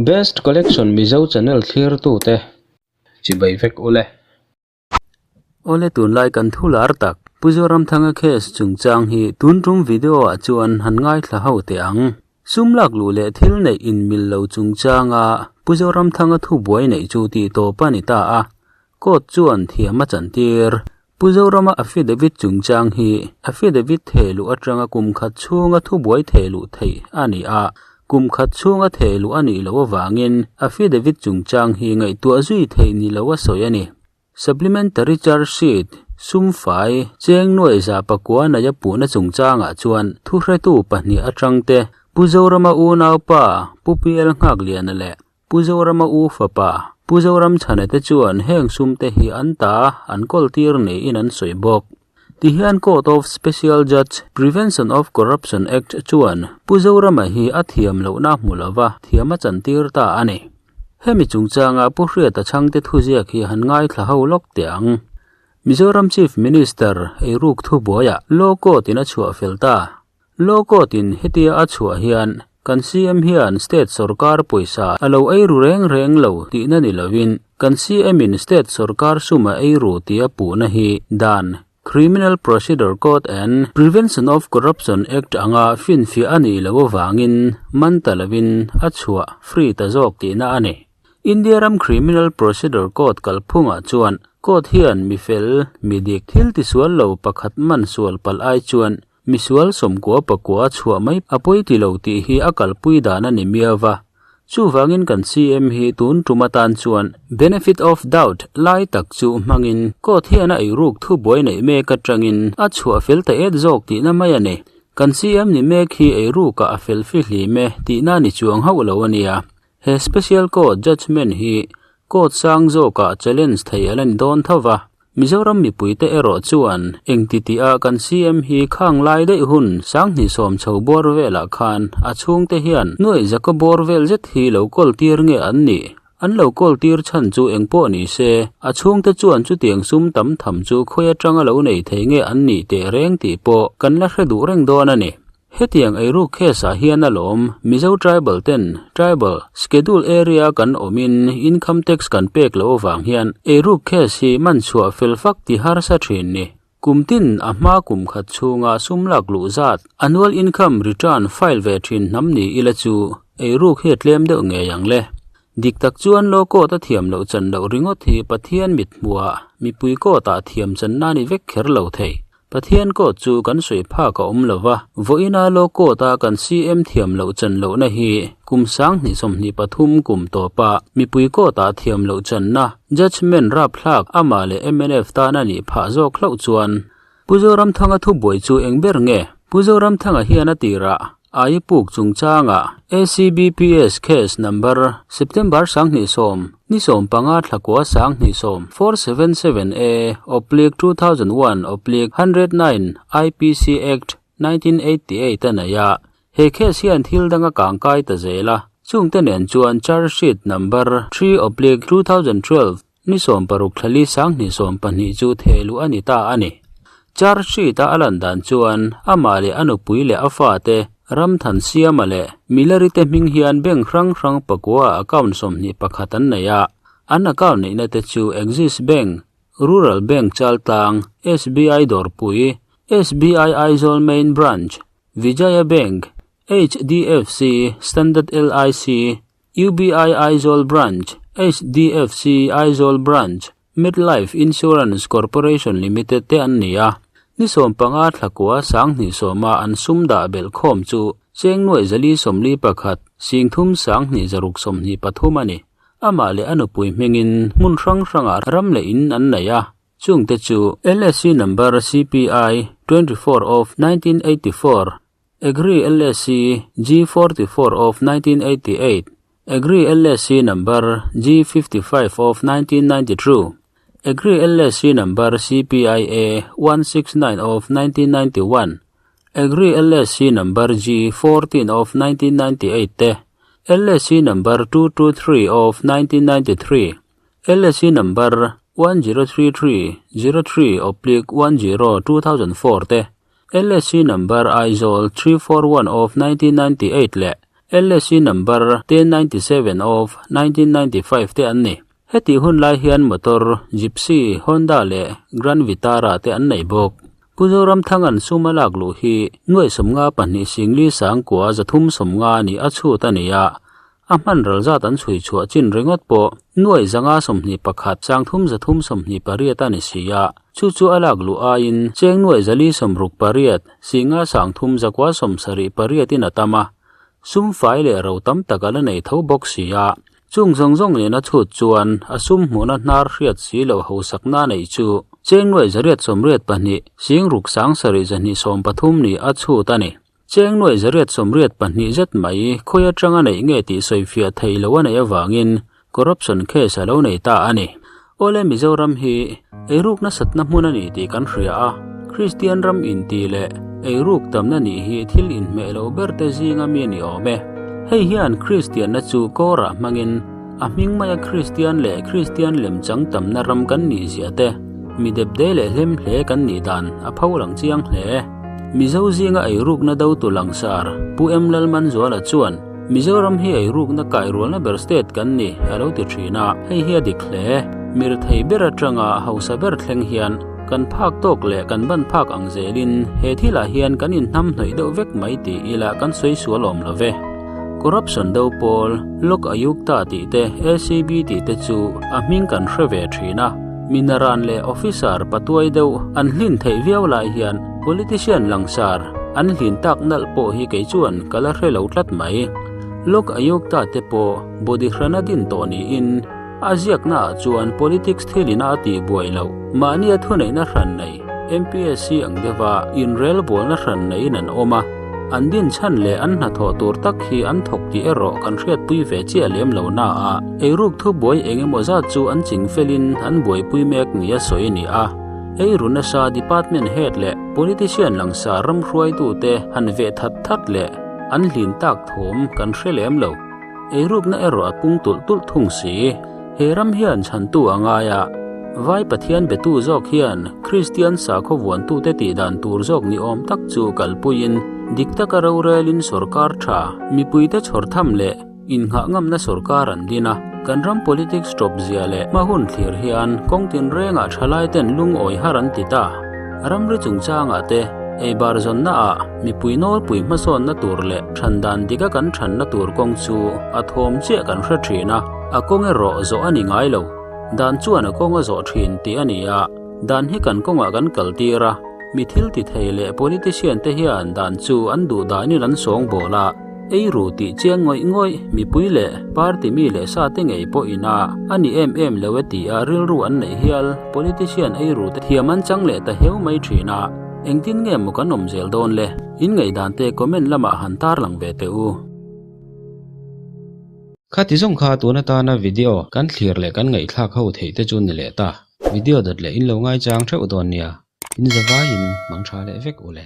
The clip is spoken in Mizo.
Best Collection Mizo channel thlirtute chibai vek ule. Awle tunlai kan thu lar tak Pu Zoramthanga case chungchang hi tun tum video ah chuan han ngaithla ho teh ang. Sum lak luh leh thil neih inmil lo chungchanga Pu Zoramthanga thu buai neih chu tih tawp a ni ta a, court chuan thiam a chantir. Pu Zorama affidavit chungchang hi affidavit theh luh atanga kum khat chhunga thubuai theh luh theih a ni a, kum khat chhunga theh luh a nih loh avangin affidavit chungchang hi ngaihtuah zui theih ni lo a sawi a ni. Supplementary charge sheet, sum fai, cheng nuai za pakua naia puhna chungchangah chuan thuhretu pahnih atangte Pu Zorama unaupa Pu PL Nghakliana leh Pu Zorama u fapa, Pu Zoramchhana te chuan heng sum te hi an ta an kawl tir niin an sawi bawk. Tihian Court of Special Judge, Prevention of Corruption Act chuan Pu Zorama hi a thiam lohna hmu lova thiam a chantir ta a ni. Hemi chungchanga Pu Hriata chhangte thuziak hi han ngaithla ho lawk teh ang. Mizoram Chief Minister eiruk thubuaiah Law Court in a chhuah fel ta. Law Court in hetia a chhuah hian kan CM hian state sorkar pawisa a lo ei ru reng reng lo tihna ni lovin kan CM in state sorkar sum a ei ru tia puhna hi dan, Criminal Procedure Code and Prevention of Corruption Act anga finfiah a nih loh avangin man ta lovin a chhuah free ta zawk tihna a ni. India ram Criminal Procedure Code kalphungah chuan court hian mi fel, mi dik, thil tisual lo pakhat man sual palh ai chuan Misual sawmkua pakua chhuah mai a pawi ti lo tih hi a kalpui dan a ni miau va. Chuvangin kan CM hi tun tum atan chuan benefit of doubt lai tak chu hmangin court hian a eiruk thubuai neih mek atangin a chhuah fel ta et zawk tihna mai a ni. Kan CM ni mek hi eirukah a fel fihlim e tihna ni chuang hauh lo a nia. He special court judgement hi court sang zawkah challenge thei a la ni dawn tho va. Mizoram mipuite erawh chuan engti tih a kan CM hi khang lai daih hun sanghnih sawm chho bawr velah khan a chhungte hian nuaih zaka bawr vel zet hi lo kawl tir nge an nih? An lo kawl tir chhan chu eng pawh ni se, a chhungte chuan chutiang sum tam tham chu khawi atanga lo nei thei nge an nih teh reng tih pawh kan la hre duh reng dawn a ni. Hetiang eiruk case ah hian alawm Mizo tribal ten tribal schedule area kan awmin income tax kan pek loh avang hian eiruk case hi man chhuah fel fak ti harsa thin ni. Kum tin a hma kum khat chhunga sum lak luh zat annual income return file ve thin hnam ni ila chu eiruk hi a tlem deuh ngei ang le. Dik tak chuan law court a thiam loh chan loh ringawt hi Pathian mit hmuhah mipui court ah thiam channa ni vek kher lo thei. Pathian court chu kan sawi phak a awm lo va, vawiina law court a kan CM thiam loh chan lohna hi kum 2023 kum tawpa mipui court ah thiam loh channa judgement rapthlak amah leh mnf tan a nih phah zawk hlauh chuan Pu Zoramthanga thubuai chu eng ber nge? Pu Zoramthanga hian a tirah Ai puk chungchangah ACBPS case number September 20 ni 15 thlakua 20 477 A oblique 2001 oblique 109 IPC Act 1988 a nei a, he case hian thil danga kangkai ta zel a, chungte nen chuan charge sheet number 3 oblique 2012 ni 16 thlali 20 chu thehluh a ni ta a ni. Charge sheet a alan dan chuan amah leh a nupui leh a fate Ramthan Siama leh Milari te hming hian bank hrang hrang pakua account 21 an nei a, an account neihna te chu Axis Bank, Rural Bank Chaltlang, SBI Dawrpui, SBI Aizawl Main Branch, Vijaya Bank, HDFC, Standard LIC, UBI Aizawl Branch, HDFC Aizawl Branch, MetLife Insurance Corporation Limited te an ni a, ni 15 thlakua 20 a an sum dah belh khawm chu cheng nuai zali 41 singthum 2,623 a ni. Amah leh a nupui hmingin hmun hrang hrangah ram leh in an nei a, chungte chu LSC number CPI 24 of 1984, Agri LSC G44 of 1988, Agri LSC number G55 of 1992, Agri LSC number CPIA 169 of 1991, Agri LSC number G14 of 1998 te, LSC number 223 of 1993, LSC number 103303 oblique 10 2004 te, LSC number Aizawl 341 of 1998 le. LSC number 1097 of 1995 te an ni. Hetih hun lai hian motor, Gypsy, Honda leh Grand Vitara te an nei bawk. Pu Zoramthanga'n sum a lak luh hi nuaih 52 singli sangkua 350 nih a chhut a ni a, a hman ral zat an chhui chhuah chin ringawt pawh nuaih 521 sangthum 328 a ni si a, chu chu a lak luh aiin cheng nuaih 468 singa sangthum 978 in a tam a, sum fai leh ro tam tak a la nei tho bawk si a. Chung zawng zawng nena chhut chuan a sum hmuhna hnar hriat si loh hausakna neih chu cheng nuaih 882 sing ruk sang sarih 213 nih a chhut a ni. Cheng nuaih 882 zet mai khawi atanga neih nge tih sawifiah theih loh a neih avangin corruption case a lo nei ta a ni. Awle Mizoram hi eiruk nasatna hmun a ni tih kan hria a, Kristian ram inti leh eiruk tamna nih hi thil inhmeh loh ber te zinga mi a ni awm e. Hei hian Kristianna chu kawrah hmangin a hming maia Kristian leh Kristian lemchang tamna ram kan nih zia te, mi depde leh hlem hle kan nih dan a pho lang chiang hle. Mizo zinga eirukna dotu langsar Pu M Lalmanzuala chuan, Mizoram hi eirukna kairualna ber state kan ni, a lo ti thin a, hei hi a dik hle. Mirthei ber atanga hausa ber thleng hian kan phak tawk leh kan ban phak ang zelin he thilah hian kan inhnam hnawih deuh vek mai tih ila kan sawi sual awm lo ve. Corruption do pawl, Lok Ayukta tih te, ACB tih te chu a hming kan hre ve thin a, minaran leh officer patuai deuh an hlin theih viau lai hian politician langsar an hlin tak nalh pawh hi kei chuan ka la hre lo tlat mai. Lok Ayukta te pawh body hrana din tawh niin a ziakna ah chuan politics thilina a tih buai loh mahni a thuneihna hran nei MPSC ang deuha inrelbawlna hran neiin an awm a, an din chhan leh an hnathawh tur tak hi an thawk tih erawh kan hriatpui ve chiah lem lo na a, eiruk thubuai eng emaw zat chu an ching felin an buaipui mek nia sawi a ni a. Eiru nasa department head leh politician langsar ram hruaitute han veh that that leh an hlin tak thawm kan hre lem lo. Eirukna erawh a pung tulh tulh thung si. He ram hian chhantu a ngai a, Vai Pathian betu zawk hian Kristian sakhaw vuantute tih dan tur zawk ni awm tak chu kalpuiin dik taka rorelin sorkar tha mipuite chhawr tham leh Innghah ngamna sorkar an din a, kan ram politics tawp zia leh hma hun thlir hian kawng tinrengah thalai ten lungawi har an ti ta. Ramri chungchangah te, eibar zawnna ah mipui nawlpui hmasawnna tur leh than dan dika kan thanna tur kawng chu a thawm chiah kan hre thin a, a kawng erawh zawh a ni ngai lo. Dan chuan a kawng a zawh thin tih a ni a, dan hi kan kawngah kan kaltir a, mi thil ti thei leh politician te hian dan chu an duh danin an sawngbawl a, Ei ru tih chiang ngawih ngawih mipui leh party mi leh sa te ngei pawh ina a ni em em lo e ti a rilru an neih hial politician ei ru te thiam an chang leh ta heu mai thin a, engtin nge maw kan awm zel dawn le? In ngaihdan te comment lamah han tarlang ve teh u. Khati zawng kha tun atana video kan thlir leh kan ngaihthlak ho theih te chu ni leh ta. Video dawt leh in lo ngaichang theuh dawn nia. In zavaiin mang tha leh vek u le.